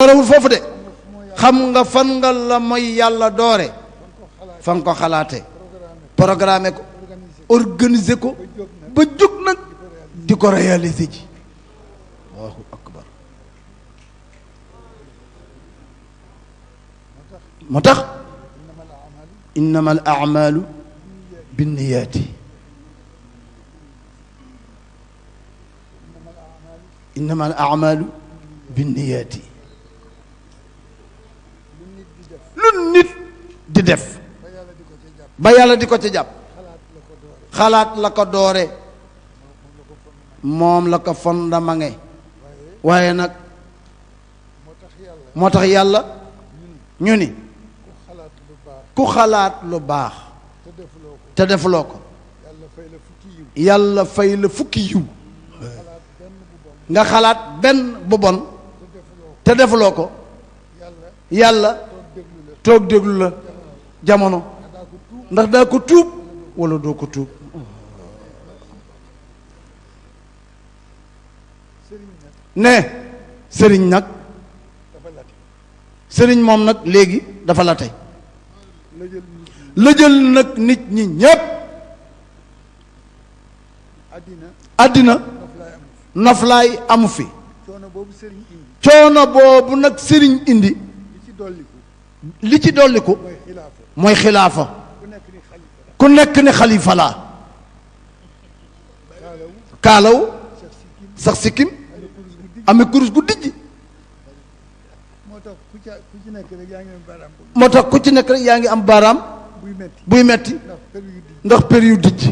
doorewul foofu de xam nga fan nga la mooy yàlla doore fa nga ko xalaate programme ko organiser ko ba jóg nag di ko réaliser ji Allahu akbar moo tax innama al a'malu binniyaati innama al a'malu binniyaati lu nit di def ba yàlla di ko ci jàpp xalaat la ko doore moom la ko fondamenté waaye nag moo tax yàlla ñu ni ku xalaat lu baax te defuloo ko yàlla fay la fukki yiw nga xalaat benn bu bon te defuloo ko yàlla toog déglu la jamono ndax daa ko tuub wala doo ko tuub ne sëriñ nag sëriñ moom nag léegi dafa la tey la jël nag nit ñi ñépp àddina noflaay amu fi coono boobu nag sëriñ indi li ci dolliku mooy xilaafa ku nekk ni xalifa laa kaalaw sax sikkim amee kurus gu dijj moo tax ku ci nekk rek yaa ngi am baaraam buy metti ndax per yu dijj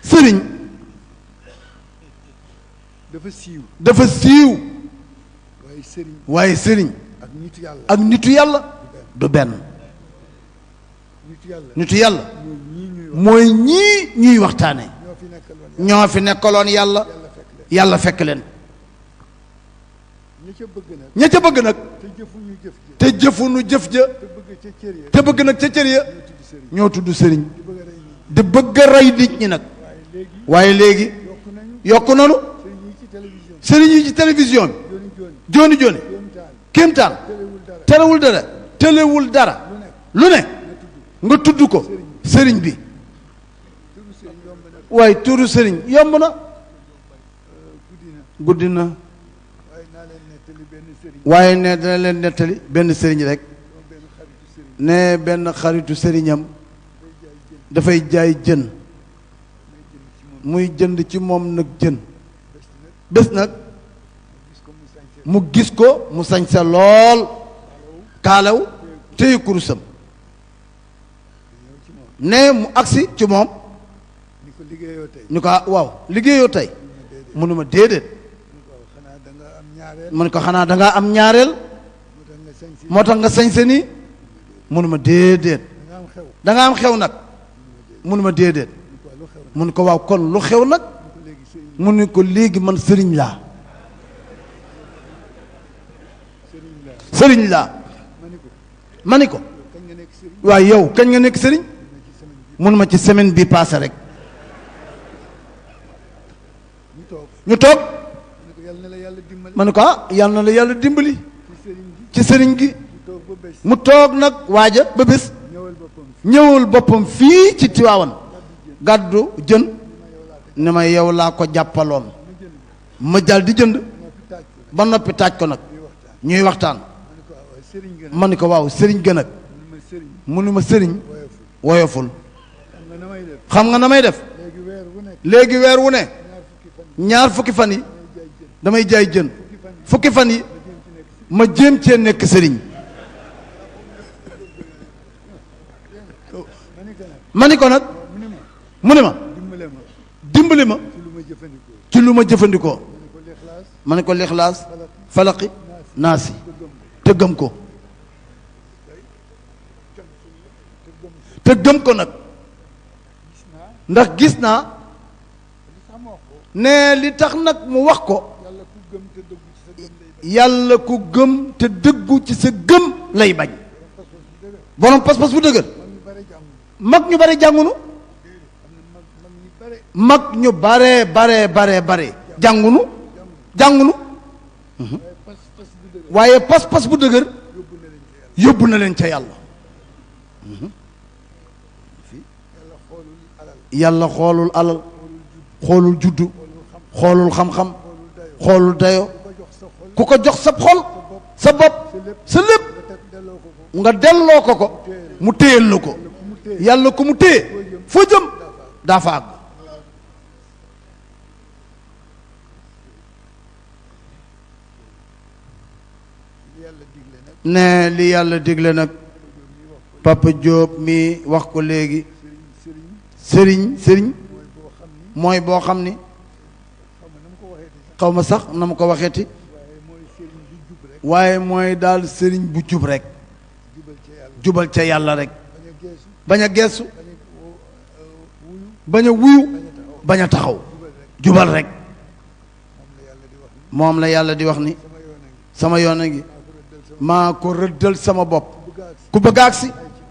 sëriñ dafa siiw waaye sëriñ ak nitu yàlla du benn nitu yàlla mooy ñii ñuy waxtaane ñoo fi nekkaloon yàlla yàlla fekk leen ña ca bëgg nag te jëfuñu jëf ja te bëgg nag ca cër ya ñoo tudd sëriñ di bëgg a rey nit ñi nag waaye léegi yokku nanu sëriñ yi ci télévision bi jooni jooni kéemtaan terewul dara telewul dara lu ne nga tudd ko sëriñ bi waaye turu sëriñ yomb na guddi na waaye ne dana leen nettali benn sëriñ rek ne benn xaritu sëriñam dafay jaay jën muy jënd ci moom nag jën bés nag mu gis ko mu sañse lool kaalaw téye kurusam ne mu agsi ci moom ñu ko waaw liggéeyoo tey mënuma déedéet mun ko xanaa dangaa am ñaareel moo tax nga sañse nii mënuma déedéet danga am xew nag mënuma déedéet mun ko waaw kon lu xew nag mu ni ko léegi man sëriñ laa sëriñ laa ma ni ko waaw yow kañ nga nekk sëriñ mun ma ci semaine bi passé rek ñu toog ma ne ko yal na la yàlla dimbali ci sëriñ gi mu toog nag waaja ba bés ñëwal boppam fii ci Tiwaawan gàddu jën ne ma yow laa ko jàppaloon ma jàll di jënd ba noppi taaj ko nag ñuy waxtaan ma ni ko waaw sëriñ gën nag mu ni ma sëriñ woyoful xam nga na may def léegi weer wu ne ñaar fukki fan yi damay jaay jën fukki fan yi ma jéem cee nekk sëriñ ma ni ko nag mu ne ma dimbali ma ci lu ma jëfandikoo ma ne ko lixlaas falaqi naasi te gëm ko te gëm ko nag ndax gis naa ne li tax nag mu wax ko yàlla ku gëm te dëggu ci sa gëm lay bañ borom pas-pas bu dëgër mag ñu bare jàngunu mag ñu bare jàngunu jàngunu waaye pas-pas bu dëgër yóbbu na leen ca yàlla. yàlla xoolul alal xoolul juddu xoolul xam-xam xoolul dayo ku ko jox sa xol sa bopp sa lépp nga delloo ko ko mu téyel la ko yàlla ku mu téye foo jëm daa fa àgg. ne li yàlla digle nag Papa Diop mi wax ko léegi sëriñ mooy boo xam ni xaw ma sax na ma ko waxeeti waaye mooy daal sëriñ bu jub rek jubal ca yàlla rek bañ a geesu bañ a wuyu bañ a taxaw jubal rek moom la yàlla di wax ni sama yoon a ngi maa ko rëddal sama bopp ku bëgg agsi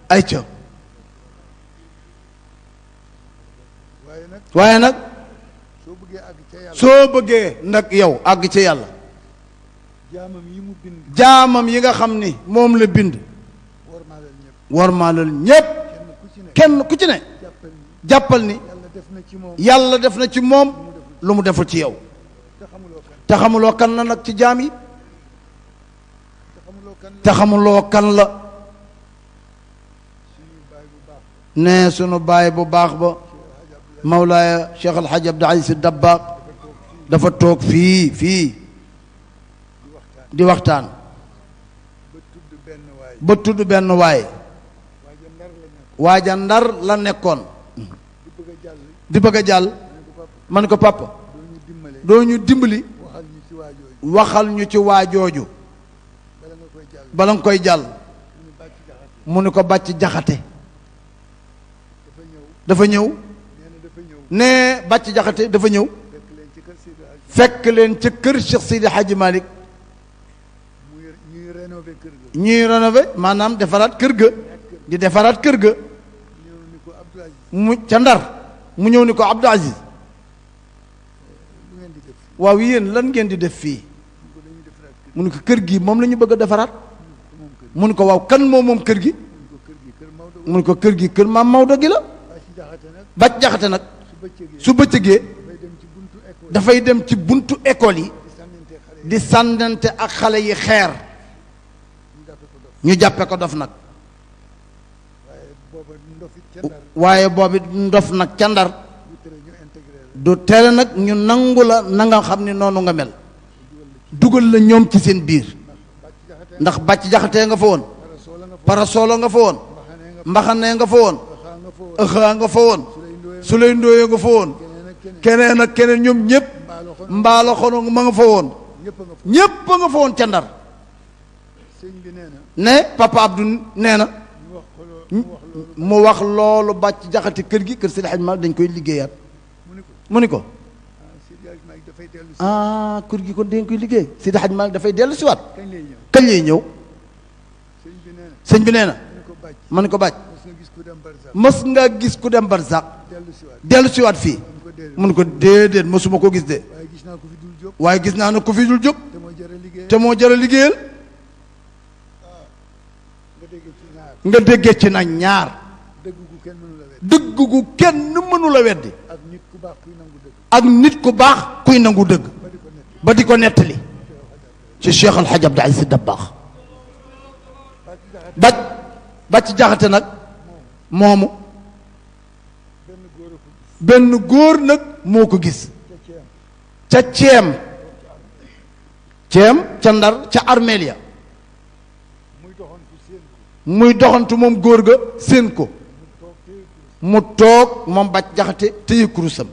ay ca waaye nag soo bëggee nag yow àgg ca yàlla jaamam yi nga xam ni moom la bind warmaalal ñépp kenn ku ci ne jàppal ni yàlla def na ci moom lu mu deful ci yow te xamuloo kan la nag ci jaam yi te xamuloo kan la ne sunu baay bu baax ba Mawlaaya Cheikh El Hadj Abdou Aziz Dabakh dafa toog fii di waxtaan ba tudd benn waay waaja Ndar la nekkoon di bëgg a jàll man ko papa doo ñu dimbali waxal ñu ci waajooju bala nga koy jàll mu ni ko bàcc jaxate dafa ñëw ne bàcc jaxate dafa ñëw fekk leen ca kër Cheikh Sidi Hadji Malick ñuy rénové maanaam defaraat kër ga di defaraat kër ga mu ca Ndar mu ñëw ni ko Abdou Aziz waaw yéen lan ngeen di def fii mu ni ko kër gi moom la ñu bëgg a defaraat mu ni ko waaw kan moom kër gi mu ni ko kër gi kër maam Maodo gi la bàcc jaxate nag su bëccëgee dafay dem ci buntu école yi di sànnante ak xale yi xeer ñu jàppe ko dof nag waaye boobu ndof nag ca Ndar du tere nag ñu nangu la na nga xam ni noonu nga mel dugal la ñoom ci seen biir ndax bàcc jaxatee nga fa woon parasolo nga fa woon mbaxanee nga fa woon ëxaa nga fa woon su lay ndóoyee nga fa woon keneen ak keneen ñoom ñëpp mbaalo xono ma nga fa woon ñëpp nga fa woon ca Ndar ne papa Abdou nee na mu wax loolu bàcc jaxate kër gi kër Seydi Hadji Malick dañ koy liggéeyaat mu ni ko kër gi kon dañ koy liggéey Seydi Hadji Malick dafay dellu siwaat kañ lay ñëw sëñ bi nee na ma ni ko bàcc mës nga gis ku dem barzak dellu siwaat fii mu ni ko déedéet mësuma ko gis de waaye gis naa ne ku fi dul jóg te moo jar a liggéeyal nga déggee ci nag ñaar dëgg gu kenn mënu la weddi ak nit ku baax kuy nangu dëgg ba di ko nettali ci Cheikh El Hadj Abdou Aziz Dabakh bàcc jaxate nag moomu benn góor nag moo ko gis ca ceem ca Ndar ca armeel ya muy doxantu moom góor ga séen ko mu toog moom bàcc jaxate téye kurusam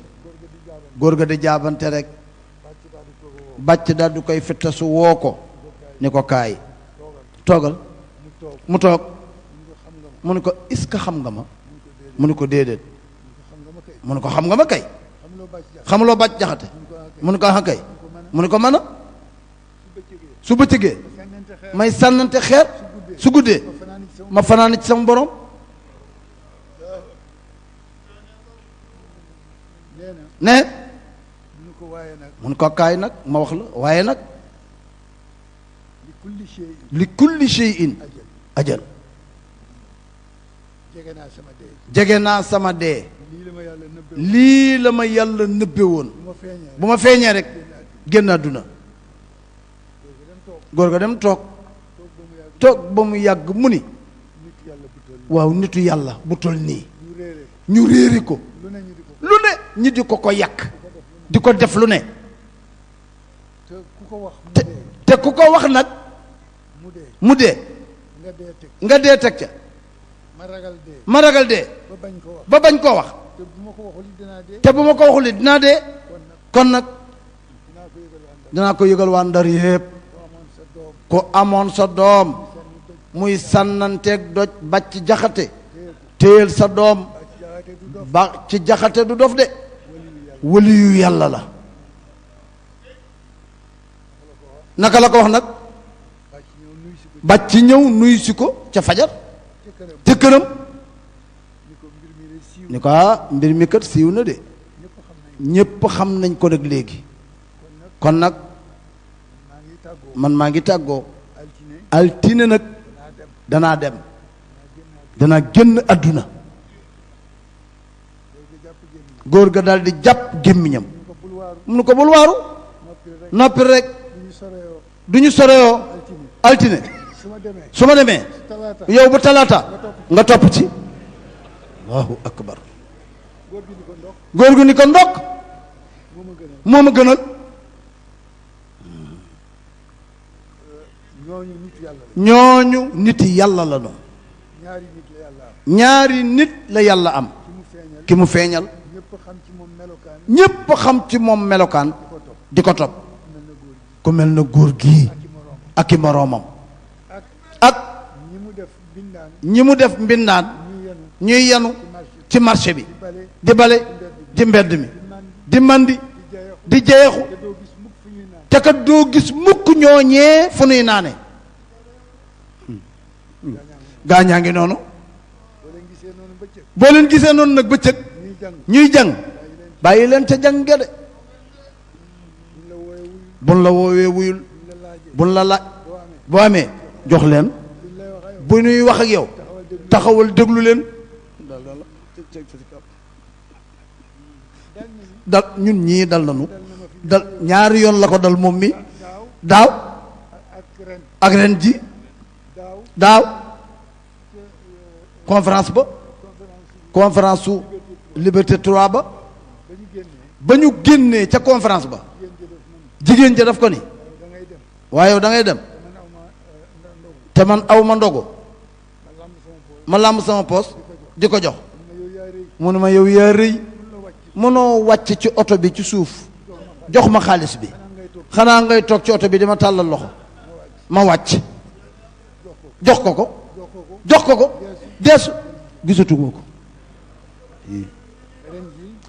góor ga di jaabante rek bàcc daal du koy fittasu woo ko ni ko kaay toogal mu toog mu ni ko est-ce que xam nga ma mu ni ko déedéet mu ni ko xam nga ma kay xamuloo bàcc jaxate mu ni ko ah kay mu ni ko mën a su bëccëgee may sànnante xeer su guddee ma fanaan ci sama borom ne mun ko kaay nag ma wax la waaye nag li kulli shay'in ajal jege naa sama dee lii la ma yàlla nëbbe woon bu ma feeñee rek génn àdduna góor ga dem toog ba mu yàgg mu ni waaw nitu yàlla bu tol nii ñu réeri ko lu ne ñi di ko yàq di ko def lu ne te ku ko wax nag mu dee nga dee teg ca ma ragal dee ba bañ koo wax te bu ma ko waxul dinaa dee kon nag dinaa ko yëgal waa Ndar yépp ku amoon sa doom muy sànnanteeg doj bàcc jaxate téyel sa doom ba ci jaxate du dof de waliyu yàlla la naka la ko wax nag bàcc ñëw nuyu si ko ca fajar ca këram ni ko mbir mi kat siiw na de ñépp xam nañ ko nag léegi kon nag man maa ngi tàggoo altine nag danaa dem danaa génn àdduna góor ga daal di jàpp gémmiñam mu ne ko bul waaru noppi rek du ñu soreyoo altine su ma demee yow bu talaata nga topp ci allahu akbar góor gu ni ko ndokk moo ma gënal ñooñu niti yàlla la noonu ñaari nit la yàlla am ki mu feeñal ñépp xam ci moom melokaan di ko topp ku mel na góor gii ak i moroomam ak ñi mu def mbindaan ñuy yanu ci marché bi di bale di mbedd mi di mandi di jeexu te kat doo gis mukk ñooñee fu nuy naane gaañaa ngi noonu boo leen gisee noonu nag bëccëg ñuy jàng bàyyi leen ca jàng de buñ la woowee wuyul buñ la laaj boo amee jox leen bu ñuy wax ak yow taxawal déglu leen dal ñun ñii dal nañu dal ñaari yoon la ko dal moom mi daaw ak ren ji daaw conférence su Liberté 3 ba ñu génnee ca conférence ba jigéen ja daf ko ni waaye yow da ngay dem te man aw ma ndogu ma làmb sama poos di ko jox mu ne ma yow yaa rëy mënoo wàcc ci oto bi ci suuf jox ma xaalis bi xanaa ngay toog ci oto bi dama tàllal loxo ma wàcc jox ko deesu gisatuma ko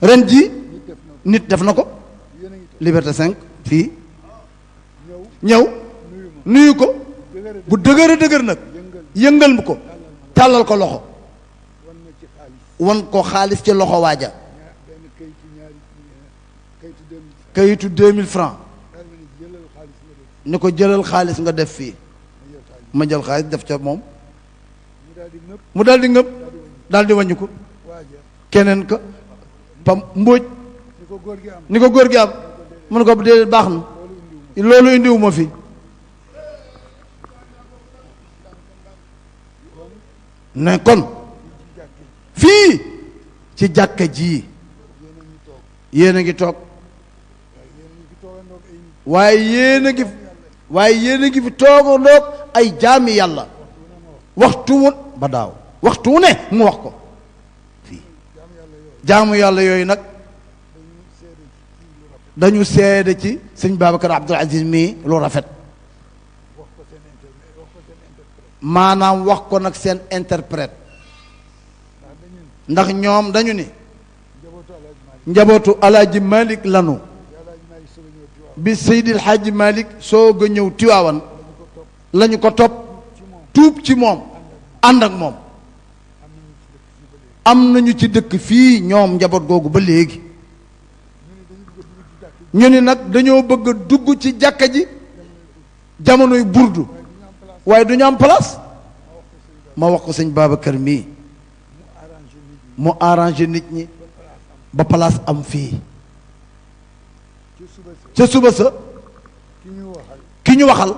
ren ji nit def na ko Liberté 5 fii ñëw nuyu ko bu dëgër nag yëngal mu ko tàllal ko loxo wan ko xaalis ci loxo waaja kayitu 2000 francs ni ko jëlal xaalis nga def fii ma jël xaalis def ca moom mu daal di ngëb daal di wàññi ko keneen ka pam mbóoj ni ko góor gi am mu ne ko déedéet baax na loolu indiwu ma fi ne kon fii ci jàkka ji yéen a ngi toog waaye yéen a ngi fi toogandoog ay jaami yàlla waxtu wu ba daaw waxtu wu ne mu wax ko fii jaamu yàlla yooyu nag dañu seede ci sëñ Babacar Abdoul Aziz mii lu rafet maanaam wax ko nag seen interprète ndax ñoom dañu ni njabootu alaaji Malick lanu bi Seydil Hadji Malick soog a ñëw Tiwaawan lañu ko topp tuub ci moom ànd ak moom am nañu ci dëkk fii ñoom njaboot googu ba léegi ñu ni nag dañoo bëgg a dugg ci jàkka ji jamonoy burdu waaye du ñu am place ma wax ko sëñ Babacar mii mu arrangé nit ñi ba place am fii ca suba sa ki ñu waxal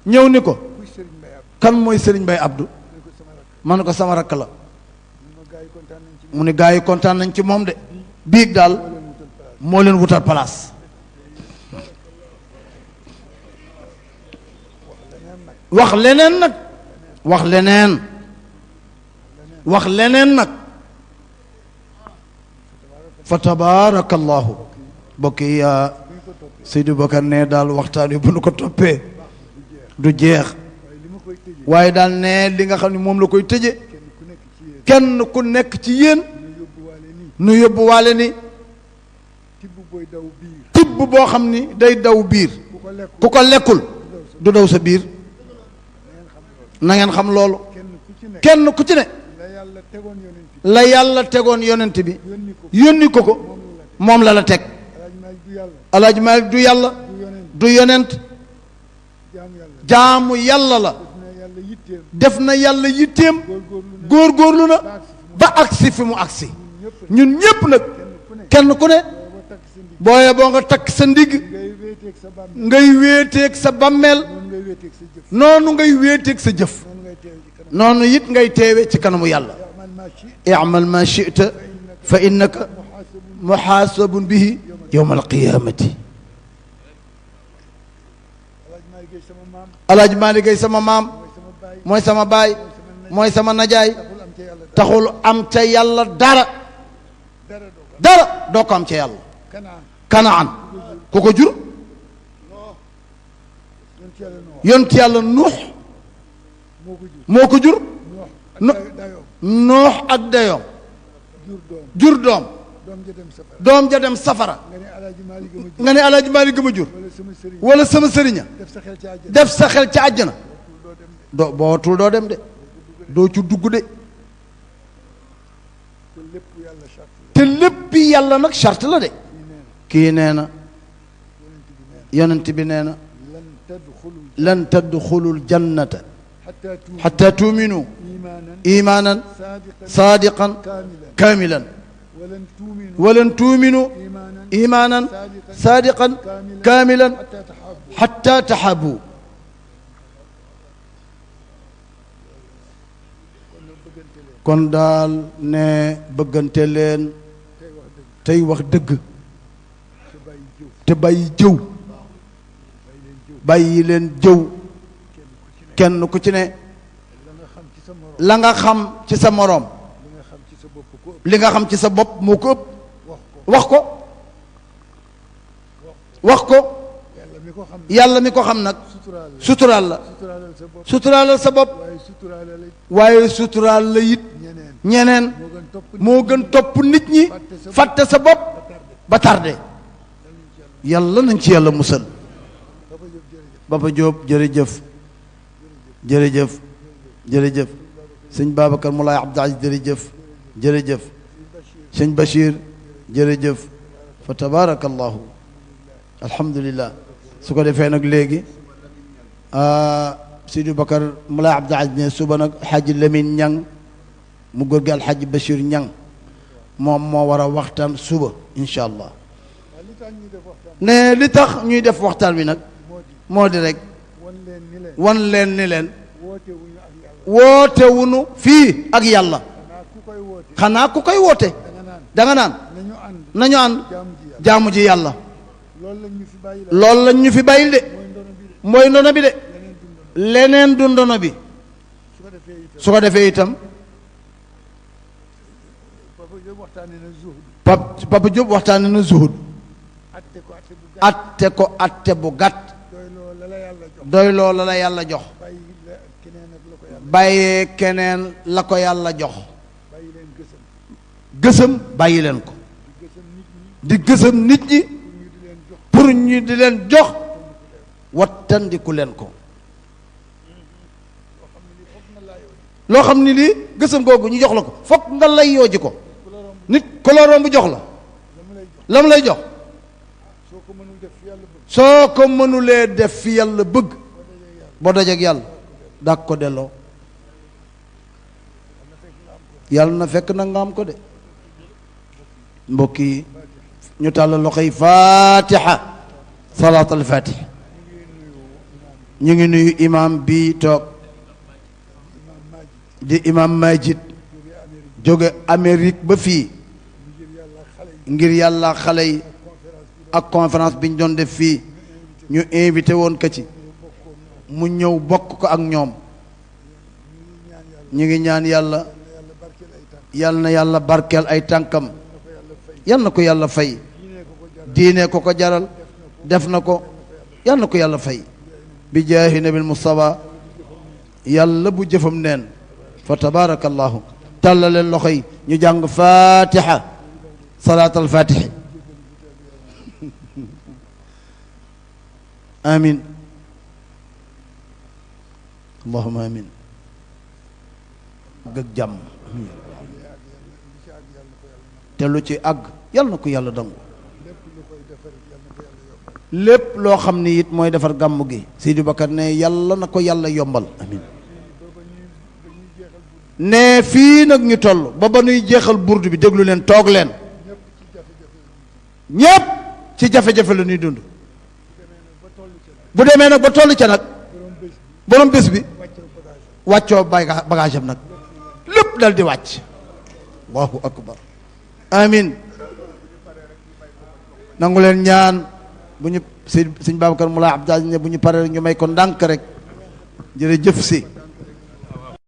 ñëw ni ko kan mooy Serigne Mbaye Abdou ma ne ko sama rakk la mu ni gaa yi kontaan nañ ci moom de biig daal moo leen wutal place wax leneen nag wax leneen nag fa tabaarakallahu bokk yi Seydou Bakar ne daal waxtaan wi bu nu ko toppee du jeex waaye daal ne li nga xam ne moom la koy tëje kenn ku nekk ci yéen nu yóbbuwaale ni tibb boo xam ni day daw biir ku ko lekkul du daw sa biir na ngeen xam loolu kenn ku ci ne la yàlla tegoon yonent bi yónni ko moom la teg Alaaji Maalik du yàlla du yonent jaamu yàlla la def na yàlla yitteem góorgóorlu na ba agsi fi mu agsi ñun ñépp nag kenn ku ne booye boo nga takk sa ndigg ngay wéeteeg sa bàmmeel noonu ngay wéeteeg sa jëf noonu it ngay teewe ci kanamu yàlla i'mal ma shi'ta fa innaka muhaasabun bihi yawma alqiyamati Alaaji Maalik Gay sama maam mooy sama baay mooy sama najaay taxul am ca yàlla dara doo ko am ca yàlla Kanaan ku ko jur yonent yàlla Nuux moo ko jur Nuux ak dayoom jur doom ja dem safara nga ne Alaaji Maalik ga ma jur wala sama sëriña def sa xel ca àjjana doo boo watul doo dem de doo ci dugg de te léppi yàlla nag charte la de kii nee na yonent bi nee na lan tadxulul jannata xatta tuuminu imaanan saadiqan kaamilan walan tuuminu imaanan saadiqan kaamilan xatta taxabu kon daal ne bëggante leen tey wax dëgg te bàyyi jëw bàyyi leen jëw kenn ku ci ne la nga xam ci sa moroom li nga xam ci sa bopp moo ko ëpp wax ko yàlla mi ko xam nag suturaal la suturaalal sa bopp waaye suturaal la it ñeneen moo gën topp nit ñi fàtte sa bopp ba tardé yàlla nañ ci yàlla musal Papa Diop jërëjëf sëñ Babacar Moulay Abdou Aziz jërëjëf sëñ Bachir jërëjëf fa tabarakallahu alhamdulillah su ko defee nag léegi Sidi Bakar Moulay Abdou Aziz ne suba nag Xaaji Lamine Ñang mu góor gi Alxaaji Bachir Ñang moom moo war a waxtaan suba incha allah ne li tax ñuy def waxtaan wi nag moo di rek wan leen ni leen woote wunu fii ak yàlla xanaa ku koy woote danga naan nañu ànd jaamu ji yàlla loolu lañ ñu fi bàyyil de mooy ndono bi de leneen du ndono bi su ko defee itam Papa Diop waxtaane na zuhud atte ko atte bu gàtt doy loo la yàlla jox bàyyee keneen la ko yàlla jox gësëm bàyyi leen ko di gësëm nit ñi pour ñu di leen jox wattandiku leen ko loo xam ni lii gësëm googu ñu jox la ko fokk nga lay yooji ko nit ku la romb jox la lam lay jox soo ko mënulee def fi yàlla bëgg boo dajeek yàlla dak ko delloo yàlla na fekk na nga am ko de mbokk yi ñu tàllal loxo yi fatiha salaat al fatiha ñu ngi nuyu imam bi toog di imam Majid jóge Amérique ba fii ngir yàlla xale yi ak conférence bi ñu doon def fii ñu invité woon ko ci mu ñëw bokk ko ak ñoom ñu ngi ñaan yàlla yal na yàlla barkeel ay tànkam yal na ko yàlla fay diine ko ko jaral def na ko yal na ko yàlla fay bi jaahi nabil Mustafa yàlla bu jëfam neen fa tabarakallahu tàllaleen loxo yi ñu jàng fatiha salaat al fatiha amin allahumma amin gëg jàmm te lu ci àgg yal na ko yàlla dangu lépp loo xam ni it mooy defar gàmm gi Seydi Bakar ne yàlla na ko yàlla yombal amin ne fii nag ñu toll ba nuy jeexal burdu bi déglu leen toog leen ñépp ci jafe-jafe la ñuy dund bu demee nag ba toll ca nag borom bés bi wàccoo bagage am nag lépp dal di wàcc allahu akbar amin nangu leen ñaan bu ñu sëñ Babacar Moulay Abdou ne bu ñu paree ñu may ko ndànk rek jërëjëf si